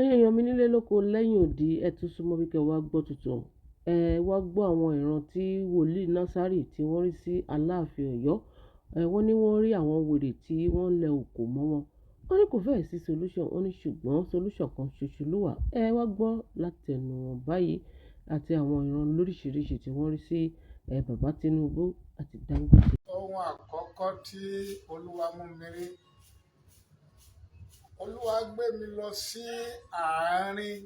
Ẹ̀yin èèyàn mi nílé lóko lẹ́yìn odi, ẹ tún súnmọ́ bí kẹ́ wá gbọ́ tuntun. Ẹ wá gbọ́ àwọn ìran tí wòlíì Násárì tí wọ́n rí sí Aláàfin Ọ̀yọ́. Ẹ wọ́n ní wọ́n rí àwọn wèrè tí wọ́n ń lẹ òkò mọ́ wọn. Wọ́n ní kò fẹ́ẹ̀ sí solution, wọ́n ní ṣùgbọ́n solution kan ṣoṣo ló wà. Ẹ wá gbọ́ látẹnu wọn báyìí àti àwọn ìran lóríṣiríṣi tí wọ́n rí sí ẹ bàbá Tinubu àti Dangote. Ohun àkọ́kọ́ tí Olúwa mú mi rí, Olúwa gbé mi lọ sí àárín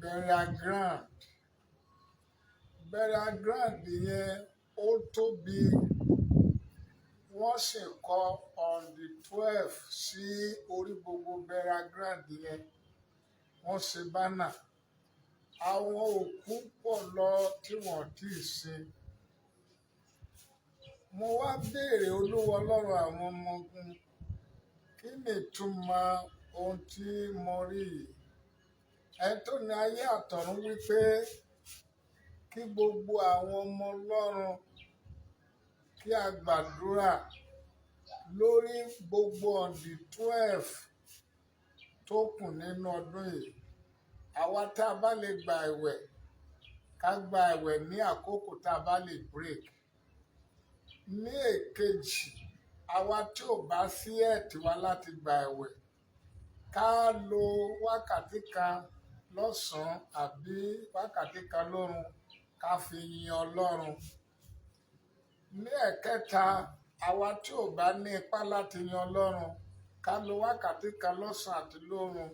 burial ground. Burial ground yẹn, ó tóbi. Wọ́n sì kọ "on the 12" sí orí gbogbo burial ground yẹn. Wọ́n ṣe banner. Àwọn òkú pọ̀ lọ tí wọ́n ti sin. Mo wá béèrè, Olúwa Ọlọ́run àwọn ọmọ ogun, kí ni ìtumọ̀ ohun tí mo rí yìí? Ẹni tó ní ayé àtọ̀run wípé kí gbogbo àwọn ọmọ Ọlọ́run kí a gbàdúrà lórí gbogbo on the 12 tó kù nínú ọdún yìí. Àwa tá a bá lè gba àwẹ̀, ká gba àwẹ̀ ní àkókò tá a bá lè break. Ní èkejì, àwa tí ò bá sí ẹ̀tì wa láti gba àwẹ̀, ká lo wákàtí kan lọ́sàn-án àbí wákàtí kan lóru, ká fi yin Ọlọ́run. Ní ẹ̀kẹta, àwa tí ò bá ní ipá láti yin Ọlọ́run, ká lo wákàtí kan lọ́sàn-án àti lóru,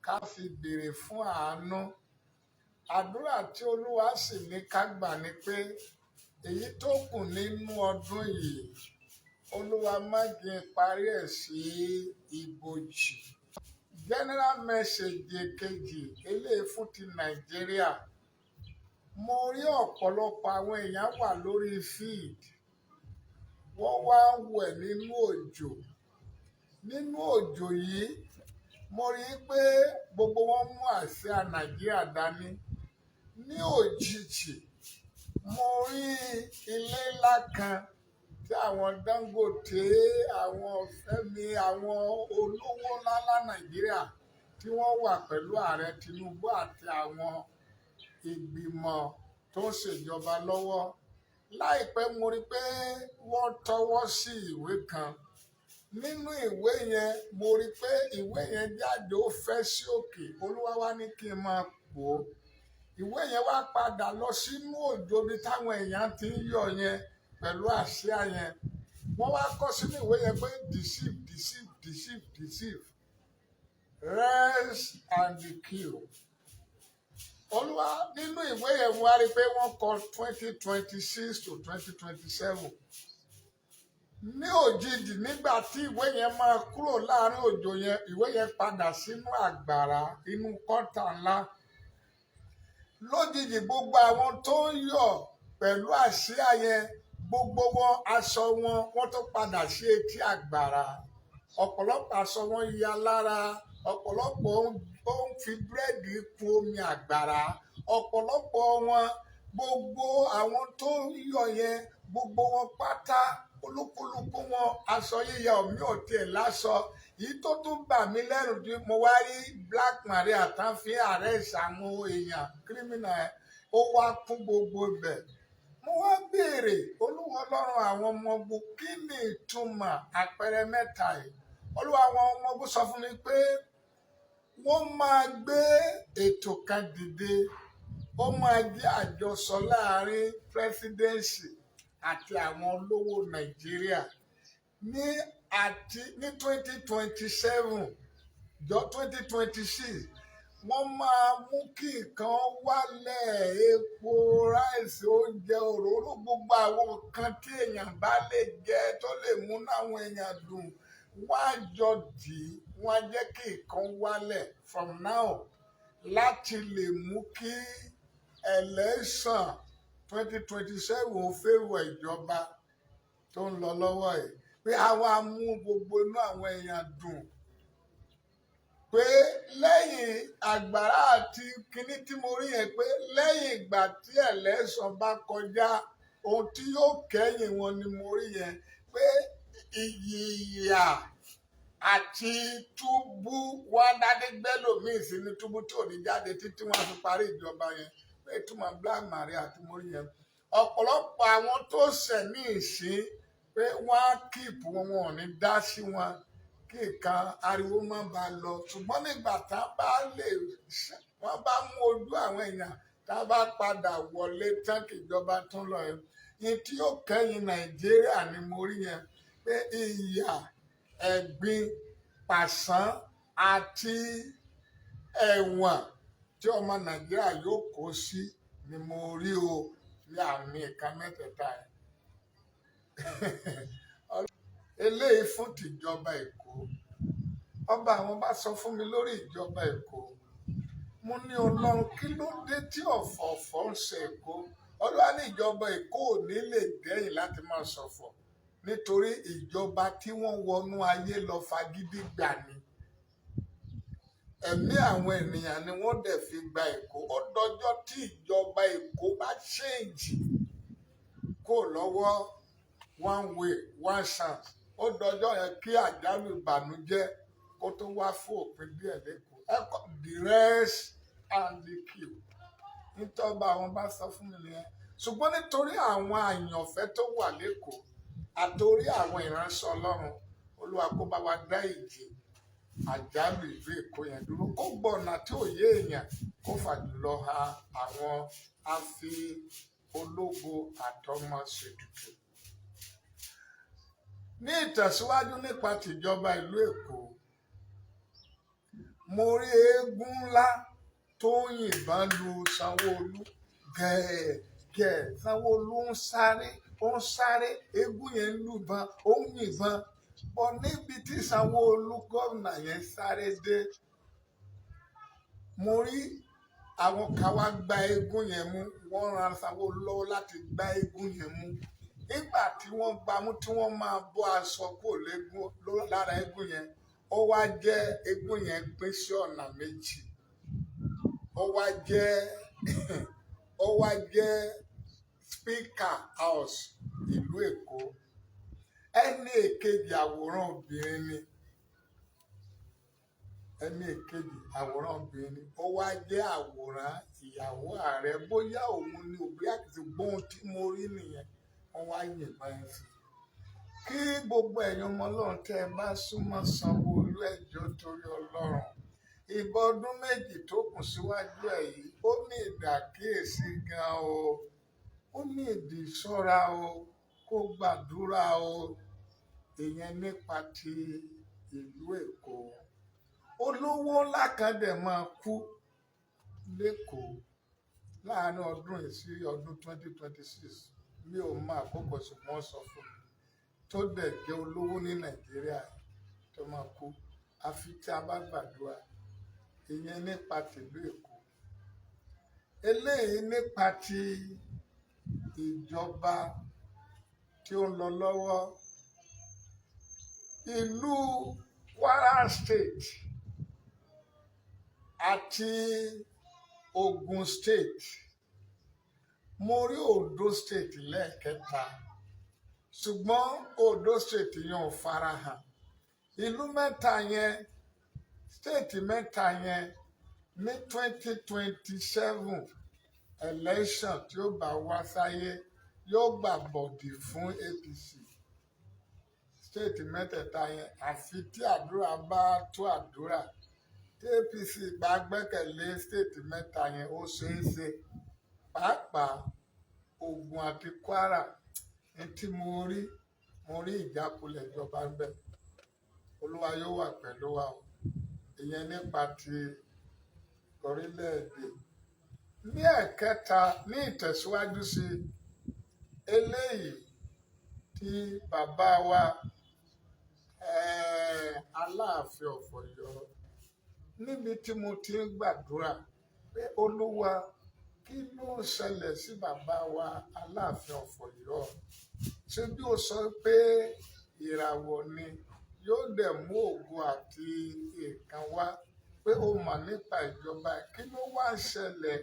ká fi béèrè fún àánú. Àdúrà tí Olúwa sì ní ká gbà ni pé èyí tó kù nínú ọdún yìí, Olúwa má jẹ́ parí ẹ̀ sí ibojì. General message kejì eléyìí fún ti Nàìjíríà. Mo rí ọ̀pọ̀lọpọ̀ àwọn èèyàn wà lórí field, wọ́n wá ń wẹ̀ nínú òjò. Nínú òjò yìí, mo rí i pé gbogbo wọn mú àsíá Nàìjíríà dání. Ní òjijì, mo rí ilé ńlá kan tí àwọn Dangote, àwọn Fẹ́mi, àwọn olówó ńláńlá Nàìjíríà tí wọ́n wà pẹ̀lú Ààrẹ Tinubu àti àwọn ìgbìmọ̀ tó ń ṣèjọba lọ́wọ́. Láìpẹ́, mo rí pé wọ́n tọwọ́ sí ìwé kan. Nínú ìwé yẹn, mo rí pé ìwé yẹn jáde, ó fẹ́ sí òkè. Olúwa wá ní kí n máa pò ó. Ìwé yẹn wá padà lọ sínú òjò bí táwọn èèyàn ti ń yọ̀ yẹn pẹ̀lú àsíá yẹn. Wọ́n wá kọ sínú ìwé yẹn pé "Deceive, deceive, deceive, deceive, rest and kill." Olúwa, nínú ìwé yẹn, mo wá rí i pé wọ́n kọ 2026 to 2027. Ní òjijì, nígbà tí ìwé yẹn máa kúrò láàrin òjò yẹn, ìwé yẹn padà sínú àgbàrá inú kọ́tà ńlá. Lójijì, gbogbo àwọn tó ń yọ̀ pẹ̀lú àsíá yẹn, gbogbo wọn, aṣọ wọn, wọ́n tó padà sí etí àgbàrá. Ọ̀pọ̀lọpọ̀ aṣọ wọn ya lára. Ọ̀pọ̀lọpọ̀ ó ń fi búrẹ́dì kun omi àgbàrá. Ọ̀pọ̀lọpọ̀ wọn, gbogbo àwọn tó ń yọ̀ yẹn, gbogbo wọn pátá, olúkúlùkù wọn, aṣọ yíya, omi ò tiẹ̀ láṣọ. Èyí tó tún bà mí lẹ́rù tí mo wá rí, Black Maria tán fi arrest àwọn èèyàn criminal, ó wá kún gbogbo ibẹ̀. Mo wá béèrè, Olúwa Ọlọ́run àwọn ọmọ ogun, kí ni ìtumọ̀ àpẹẹrẹ mẹ́ta yìí? Olúwa àwọn ọmọ ogun sọ fún mi pé wọ́n máa gbé ètò kan dìde, ó máa jẹ́ àjọsọ láàrin presidency àti àwọn olówó Nàìjíríà ní àti ní 2027 jọ 2026. Wọ́n máa mú kí nǹkan wálẹ̀: epo, rice, oúnjẹ, òróró, gbogbo àwọn nǹkan tí èèyàn bá lè jẹ tó lè múnú àwọn èèyàn dùn. Wọ́n á jọ dì í, wọ́n á jẹ́ kí nǹkan wálẹ̀ from now láti lè mú kí election 2027 favour ìjọba tó ń lọ lọ́wọ́ yìí, pé àwa mú gbogbo inú àwọn èèyàn dùn. Pé lẹ́yìn àgbàrá àti kinní tí mo rí yẹn, pé lẹ́yìn ìgbà tí election bá kọjá, ohun tí yóò kẹ́yìn wọn ni mo rí yẹn, pé ìyà. Àti túbú wọn dádé gbẹ́lòmíì sí ní túbú tí ò ní jáde títí wọ́n fi parí ìjọba yẹn. Pé ìtumọ̀ Black Maria àti mórí yẹn, ọ̀pọ̀lọpọ̀ àwọn tó ṣẹ̀ ní ìsín pé wọ́n á keep wọn, wọn ò ní dá sí wọn kí nǹkan ariwo má ba lọ. Ṣùgbọ́n nígbà tá a bá lè, wọ́n bá mú ojú àwọn èèyàn, tá a bá padà wọlé tán kí ìjọba tún lọ yẹn ní tí yóò kẹ́yìn Nàìjíríà ni mo rí yẹn, pé ìyà, ẹ̀gbin, pàṣán àti ẹ̀wọ̀n tí ọmọ Nàìjíríà yóò kó sí ni mo rí o ní àmì ìka mẹ́tẹ̀ẹ̀ta yẹn. Eléyìí fún tìjọba Èkó. Ọba àwọn bá sọ fún mi lórí ìjọba Èkó, mo ní, "Ọlọ́run, kí ló dé tí ọ̀fọ̀ọ̀fọ̀ ń ṣe Èkó?" Ọlọ́run ní ìjọba Èkó ò ní lè dẹ́yìn láti máa ṣọ̀fọ̀, nítorí ìjọba tí wọ́n wọnú ayé lọ fagídí gbà ni. Ẹ̀mí àwọn ènìyàn ni wọ́n dẹ̀ fi gba Èkó. Ó dọjọ́ tí ìjọba Èkó bá change kó lọ́wọ́ one way, one chance, ó dọjọ́ yẹn kí àjálù ìbànújẹ́ kó tó wá fún òpin díẹ̀ lẹ́kọ̀ọ́. Ẹ̀kọ́ the rest and the queue nítorí àwọn bá sọ fún mi nìyẹn. Ṣùgbọ́n nítorí àwọn àyànfẹ́ tó wà lẹ́kọ̀ọ́ àtòrí àwọn ìránṣẹ́ Ọlọ́run, Olúwa kó bá wa dá ìjì àjálù ìlú Èkó yẹn dúró, kó gbọ̀nà tí ò yé èèyàn, kó fàjùlọ ha àwọn afi ológo àtọmọ ṣètùtù. Ní ìtẹ̀síwájú nípa tìjọba ìlú Èkó, mo rí eégún ńlá tó ń yìnbọn lu Sanwó-Olú gẹ̀ẹ́gẹ̀ẹ́. Sanwó-Olú ń sáré, ó ń sáré, eégún yẹn ń lùbọn, ó ń yìnbọn bọ̀. Níbi tí Sanwó-Olú gómìnà yẹn sáré dé, mo rí àwọn kan wá gba eégún yẹn mú. Wọ́n ran Sanwó-Olú lọ́wọ́ láti gba eégún yẹn mú. Nígbà tí wọ́n gbá mú, tí wọ́n máa bọ́ aṣọ kúrò léégún lára eégún yẹn, ó wá jẹ́ eégún yẹn pín sí ọ̀nà méjì. Ó wá jẹ́ Speaker House ìlú Èkó. Ẹni èkejì, àwòrán obìnrin ni. Ẹni èkejì, àwòrán obìnrin ni. Ó wá jẹ́ àwòrán ìyàwó ààrẹ. Bóyá òun ni òbí àti gbóhun tí mo rí nìyẹn. Wọ́n wá yìnbọn ẹ̀ sí. Kí gbogbo ẹ̀yin ọmọ Ọlọ́run tẹ́ ẹ bá súnmọ́ Sanwó-Olú, ẹ̀jọ́ torí Ọlọ́run, ìbọn ọdún 2 tó kù síwájú ẹ̀ yìí, ó ní ìdàkíyèsí gan o, ó ní ìdí ìṣọ́ra o, kó gbàdúrà o. Ìyẹn nípa ti ìlú Èkó. Olówó ńlá kan dẹ̀ máa kú lẹ́kọ̀ọ́ láàárín ọdún yìí sí ọdún 2026. Mi ò mọ àkókò, ṣùgbọ́n wọ́n sọ fún mi, tó dẹ̀ jẹ́ olówó ní Nàìjíríà tó máa kú, àfi tí a bá gbàdúrà. Ìyẹn nípa tìlú Èkó. Eléyìí nípa ti ìjọba tí ó ń lọ lọ́wọ́. Ìlú Kwara State àti Ogun State, mo rí Ondo State lẹ́ẹ̀kẹta, ṣùgbọ́n Ondo State yẹn ò farahàn. Ìlú mẹ́ta yẹn, state mẹ́ta yẹn, ní 2027 election tí ó bá wá sáyé, yóò gbà bọ̀dì fún APC. State mẹ́tẹ̀ẹ̀ta yẹn, àfi tí àdúrà bá tó àdúrà, tí APC bá gbẹ́kẹ̀lé state mẹ́ta yẹn, ó ṣeé ṣe, pàápàá Ògùn àti Kwara. Ní tí mo rí, mo rí ìjákulẹ̀ ìjọba ń bẹ. Olúwa yóò wà pẹ̀lú wa o. Ìyẹn nípa ti orílẹ̀-èdè. Ní ẹ̀kẹta, ní ìtẹ̀síwájú sí eléyìí tí bàbá wa Aláàfin of Ọ̀yọ́, níbi tí mo ti ń gbàdúrà pé, "Olúwa, kí ló ń ṣẹlẹ̀ sí bàbá wa Aláàfin of Ọ̀yọ́? Ṣé bí ó sọ pé ìràwọ̀ ni yóò dẹ̀ mú ògo àti nǹkan wá, pé ó mọ̀ nípa ìjọba, kí ló wá ń ṣẹlẹ̀?"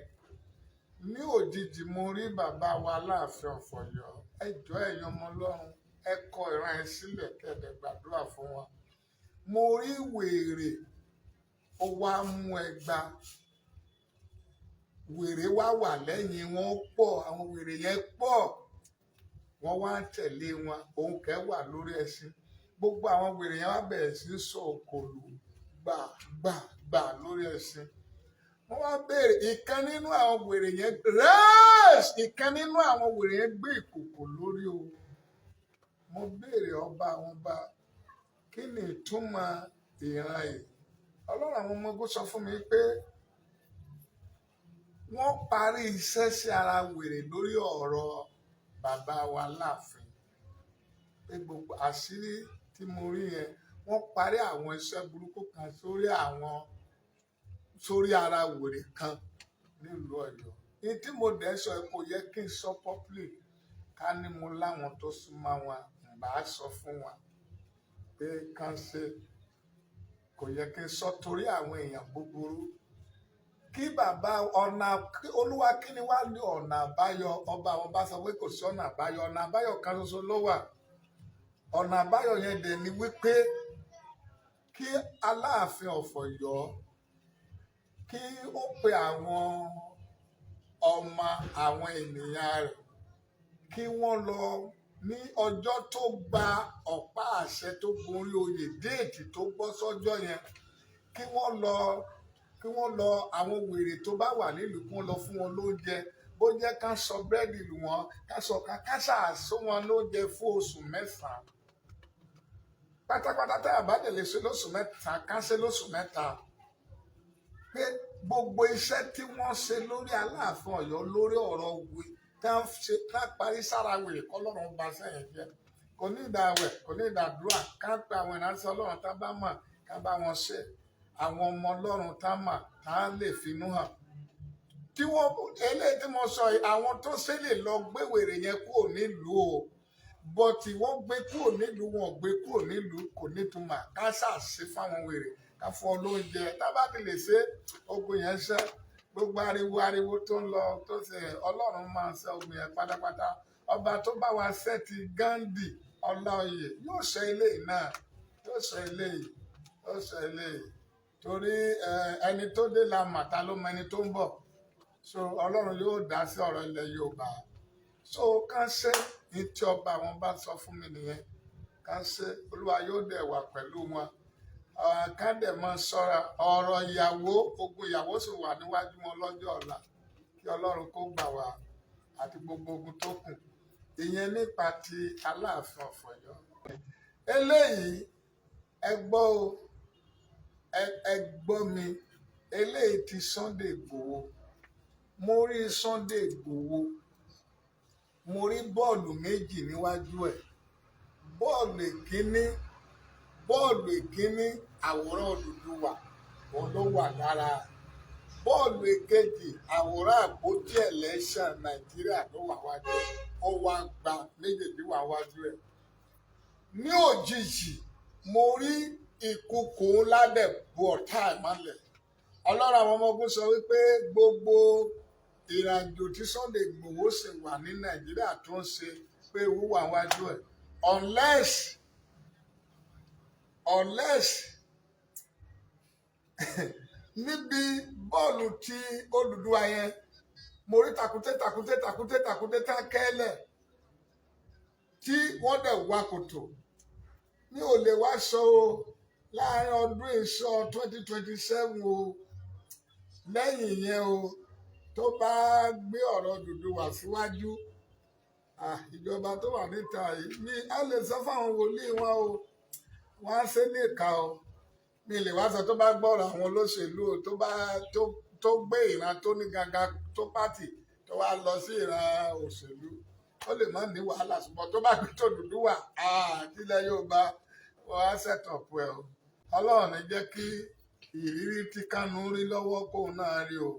Ní òjijì, mo rí bàbá wa Aláàfin of Ọ̀yọ́. Ẹ jọ̀ọ́, ẹ̀yin ọmọ Ọlọ́run, ẹ kọ ìran ẹ sílẹ̀ kẹ́ ẹ dẹ̀ gbàdúrà fún wọn. Mo rí wèrè, ó wá mú ẹgba. Wèrè wá wà lẹ́yìn wọn pọ̀, àwọn wèrè yẹn pọ̀, wọ́n wá ń tẹ̀lé wọn. Òun kẹ́ wà lórí ẹṣin. Gbogbo àwọn wèrè yẹn wá bẹ̀rẹ̀ sí sọ òkòlù gbà gbà gbà lórí ẹṣin. Wọ́n wá béèrè ìkan nínú àwọn wèrè yẹn rẹ́ẹ̀sì, ìkan nínú àwọn wèrè yẹn gbé ìkòkò lórí o. Mo béèrè ọba àwọn ọba, kí ni ìtumọ̀ ìran yìí? Ọlọ́run àwọn ọmọ ogun sọ fún mi pé wọ́n parí iṣẹ́ sí ara wèrè lórí ọ̀rọ̀ bàbá wa láàfin, pé gbogbo àṣírí tí mo rí yẹn, wọ́n parí àwọn iṣẹ́ burúkú kan sórí àwọn sórí ara wèrè kan nílùú Ọ̀yọ́. Ní tí mo dẹ̀ sọ, kò yẹ kí n sọ public. Ká ní mo láwọn tó súnmọ́ wọn, ǹ bá sọ fún wọn pé kán ṣe. Kò yẹ kí n sọ torí àwọn èèyàn búburú. Kí bàbá ọ̀nà olúwa, kí ni wàá ní ọ̀nà àbáyọ? Ọba àwọn bá sọ pé kò sí ọ̀nà àbáyọ. Ọ̀nà àbáyọ kan ṣoṣo ló wà. Ọ̀nà àbáyọ yẹn dẹ̀ ni wípé kí Aláàfin of Ọ̀yọ́ kí ó pe àwọn ọmọ àwọn ènìyàn rẹ̀, kí wọ́n lọ ní ọjọ́ tó gba ọ̀pá àṣẹ tó gorí oyè, date tó bọ́ sọ́jọ́ yẹn, kí wọ́n lọ àwọn wèrè tó bá wà nílùú, kí wọ́n lọ fún wọn lóúnjẹ. Bó jẹ́ ká sọ búrẹ́dì lù wọ́n, ká sọ ká ṣàṣọ wọn lóúnjẹ fún oṣù 9 pátápátá. Tá a bá dẹ̀ lè ṣe lóṣù 3, ká ṣe lóṣù 3, pé gbogbo iṣẹ́ tí wọ́n ṣe lórí Aláàfin Ọ̀yọ́ lórí ọ̀rọ̀ wí tá a ṣe, tá a parí sára wèrè, kọ́lọ́run ba sẹ́yìn jẹ́. Kò ní ìdá àwẹ̀, kò ní ìdá àdúrà. Ká pe àwọn ìránṣẹ́ Ọlọ́run tá a bá mọ̀, ká bá wọn ṣe. Àwọn ọmọ Ọlọ́run tá a mọ̀, tá a lè finú hàn tí wọ́n. Eléyìí tí mo sọ yìí, àwọn tó ṣe lè lọ gbé wèrè yẹn kúrò nílùú o, bọ́tì wọ́n gbé kúrò nílùú, wọn ò gbé kúrò nílùú, kò nítumọ̀. Ká ṣàṣe fáwọn wèrè, ká fún ọ lóúnjẹ. Tá bá ti lè ṣe, ogun yẹn ṣẹ́. Gbogbo ariwo ariwo tó ń lọ tó ṣe, Ọlọ́run máa ń ṣe ogun yẹn pátápátá. Ọba tó bá wa ṣẹ́ ti Gandhi Ọláoyè yóò ṣe eléyìí náà, yóò ṣe eléyìí, yóò ṣe eléyìí, torí ẹni tó dé la mà, ta ló mọ ẹni tó ń bọ̀? So Ọlọ́run yóò dá sí ọ̀rọ̀ ilẹ̀ Yorùbá. So kán ṣe ní tí ọba àwọn bá sọ fún mi nìyẹn. Kán ṣe, Olúwa yóò dẹ̀ wà pẹ̀lú wọn. Ká dẹ̀ máa ṣọ́ra ọ̀rọ̀ ìyàwó. Ogun ìyàwó sì wà níwájú wọn lọ́jọ́ ọ̀la. Kí Ọlọ́run kó gbà wá àti gbogbo ogun tó kù. Ìyẹn nípa ti Aláàfin of Ọ̀yọ́. Eléyìí, ẹ gbọ́ o, ẹ gbọ́ mi. Eléyìí ti Sunday Igboho. Mo rí Sunday Igboho, mo rí bọ́ọ̀lù méjì níwájú ẹ̀. Bọ́ọ̀lù ìkíní, àwòrán Odùduwà òun ló wà lára. Bọ́ọ̀lù ìkejì, àwòrán àpótí election Nàìjíríà ló wà wájú ẹ̀. Ó wá gba méjèèjì wà wájú ẹ̀. Ní òjijì, mo rí ìkòkò ńlá dẹ̀ bu ọ̀tá ẹ̀ mọ́lẹ̀. Ọlọ́run àwọn ọmọ ogun sọ wípé gbogbo ìrìnàjò tí Sunday Igboho sì wà ní Nàìjíríà tó ń ṣe, pé ewu wà wájú ẹ̀, unless níbi bọ́ọ̀lù tí Odùduwà yẹn, mo rí tàkúté tàkúté tàkúté tàkúté tá kẹ́lẹ̀ tí wọ́n dẹ̀ wá kòtò. Mi ò lè wá sọ o láàárín ọdún ìsọ 2027 o. Lẹ́yìn ìyẹn o, tó bá gbé ọ̀rọ̀ Odùduwà síwájú, ìjọba tó wà níta yìí ní a lè sọ fáwọn wòlíì wọn o, wọn á ṣe ní ìka o. Mi lè wá sọ tó bá gbọ́rọ̀ àwọn olóṣèlú o, tó bá tó gbé ìran tó ní gangan tó pàtì tó wá lọ sí ìran òṣèlú, ó lè má ní wàhálà, ṣùgbọ́n tó bá gbé tó Odùduwà àtìlẹ̀ Yorùbá, wọ́n á ṣètọ̀pù ẹ̀ o. Ọlọ́run ní jẹ́ kí ìrírí tí Kánú rí lọ́wọ́ kóun náà rí o.